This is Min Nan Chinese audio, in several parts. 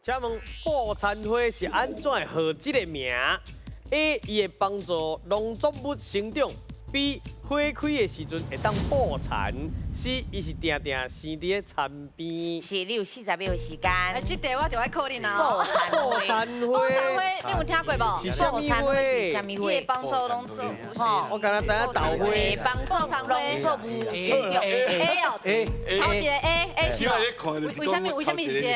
請問報田花是按怎會號這个名？A. 伊會幫助農作物生長；B. 花開的時陣會當報田；C. 伊是定定生佇咧田邊。是，你有40秒的時間。哎，這題我就愛考恁啊。報田報田花，報田花，你有聽過無？是啥物花是啥物伊會幫助農作物。吼，我敢若知影豆花。會幫助農作物生長。 A 哦，頭一個 A，A 是無？為啥物？為啥物是這個？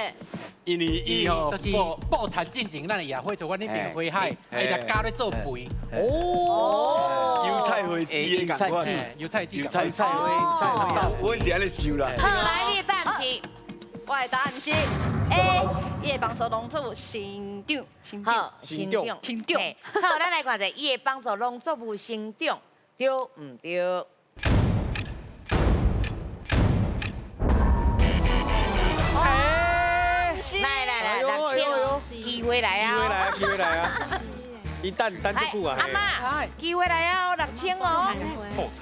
因為伊吼就是報田進前，咱的野花做阮彼爿花海，伊就加咧做肥。哦，油菜花枝的共款，油菜籽，油菜菜花，菜花。我是按呢想啦。好，來，你的答案是？我的答案是 A，伊會幫助農作物生長。好，生長，生長。好，咱來看者，伊會幫助農作物生長，對毋對？來來來，6000，機會來啊！機會來啊！機會來啊！伊等等足久啊！阿嬤，機會來啊！6000哦。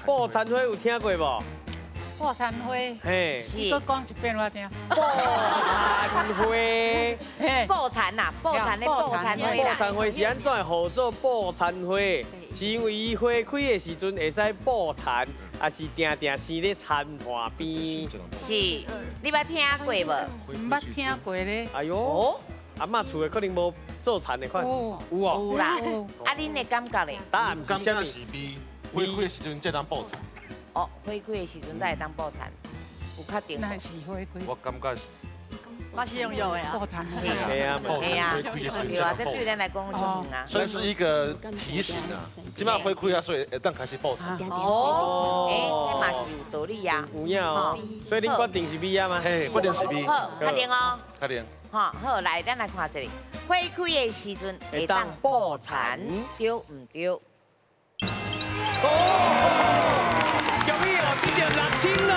報田花有聽過無？報田花，嘿，是。閣講一遍我聽。報田花，報田呐，報田的報田花報田花是按怎會號做報田花？是因為伊花開的時陣會使報田，抑是定定生咧田畔邊？是，你捌聽過無？毋捌聽過咧。哎喲，阿嬤厝的可能無做田的款。有哦。有啦。啊，恁的感覺咧？答案是啥物？是 B，花開的時陣才當報田。哦，花開的時陣才會當報田，有確定？那是花開。我感覺是。嘛是用藥的啊。報田是。係啊，係啊，對啊，這對咱來講就遠啊。算是一個提醒啊，這擺花開啊，所以會當開始報田。哦，欸，這嘛是有道理啊。有影哦，所以恁決定是 B 啊嗎？嘿，決定是 B。好，確定哦。確定。好，好，來，咱來看一下，花開的時陣會當報田，對毋對？哦，恭喜哦，得著6000哦！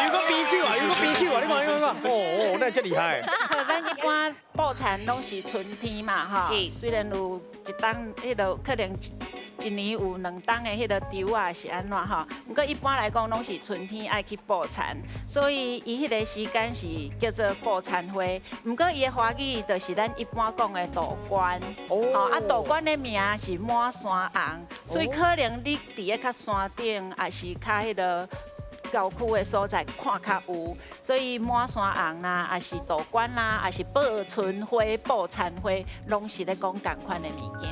有個比手啊，有個比手啊，你看，你看，哦哦，那這厲害。咱一般報田攏是春天嘛，吼。雖然有一冬，彼个可能一年有兩冬的彼个稻啊是按怎吼，毋過一般來講攏是春天愛去報田，所以伊彼个時間是叫做報田花。毋過伊的華語就是咱一般講的杜鵑。哦。啊，杜鵑的名是滿山紅，所以可能你佇咧較山頂，抑是較彼个郊區的所在看較有，所以滿山紅啦，抑是杜鵑啦，抑是報春花、報田花，攏是咧講仝款的物件。